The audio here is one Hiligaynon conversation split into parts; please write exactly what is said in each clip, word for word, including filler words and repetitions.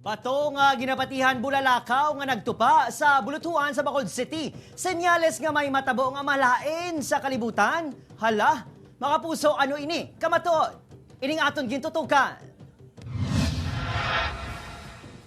Bato nga ginapatihan bulalakaw nga nagtupa sa Bulutuan sa Bacolod City, senyales nga may matabo nga malain sa kalibutan. Hala, mga kapuso, ano ini? Kamatuod, ining aton gintutukan.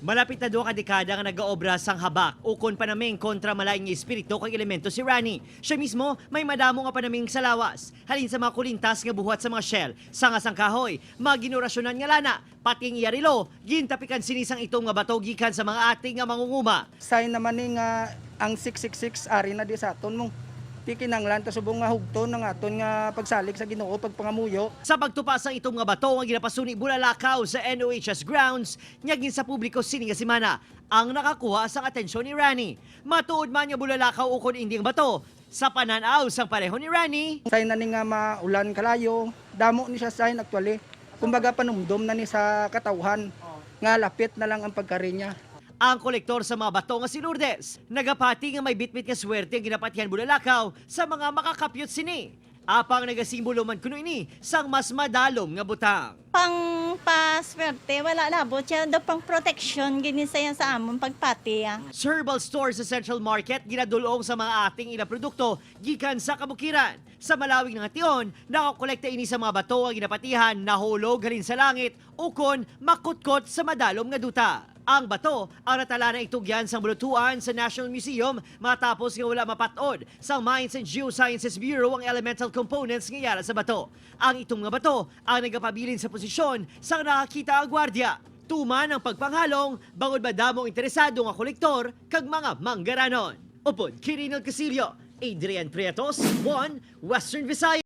Malapit na duha ka dekada nga nagaobra sang habak ukon panaming kontra malain nga espiritu kag elemento si Rani. Siya mismo may madamo nga panaming sa lawas, halin sa mga kulintas nga buhat sa mga shell, sanga sang kahoy, mga ginorasyonan nga lana, pati ang iya relo, gintapikan sini sang itom nga bato gikan sa mga ating nga mangunguma. Sign naman ni nga ang six six six ari na di sa aton mo. Ti kinahanglan ta subong nga hugton ang aton nga pagsalig sa Ginoo, pagpangamuyo. Sa pagtupa sang itom nga bato nga ginapasuni bulalakaw sa N O H S grounds, nga gin sa publiko sini nga semana, ang nakakuha sang atensyon ni Rani. Matuod man nga bulalakaw ukon indi ang bato, sa panan-aw sang pareho ni Rani, Sign na ni nga maulan kalayo. Damo ni siya sign actually. Kumbaga panumdom na ni sa katawhan nga lapit na lang ang pagkari niya. Ang kolektor sa mga bato nga si Lourdes nagapati nga may bitbit nga swerte ang ginapatihan bulalakaw sa mga makakapyot sini. Apang nagasimbolo man kuno ini sang mas madalom nga butang. Pang paswerte, wala labot siya. Daw pang protection, gini sa, sa amon pagpati, ah. Sa herbal store sa Central Market, ginadulong sa mga ating ila produkto gikan sa kabukiran. Sa malawig nga tion, nakakolekta ini sa mga bato nga ginapatihan, nahulog halin sa langit, ukon makutkot sa madalom nga duta. Ang bato ang natala na itugyan sang bulutuan sa National Museum matapos nga wala mapat-od sang Mines and Geosciences Bureau ang elemental components nga yara sa bato. Ang itom nga bato ang nagapabilin sa posisyon sang nakakita nga gwardiya. Tuman ang pagpanghalong bangod madamo ang interesado nga kolektor kag mga manggaranon. Upod kay Rinald Casillo, Adrian Prietos, One Western Visayas.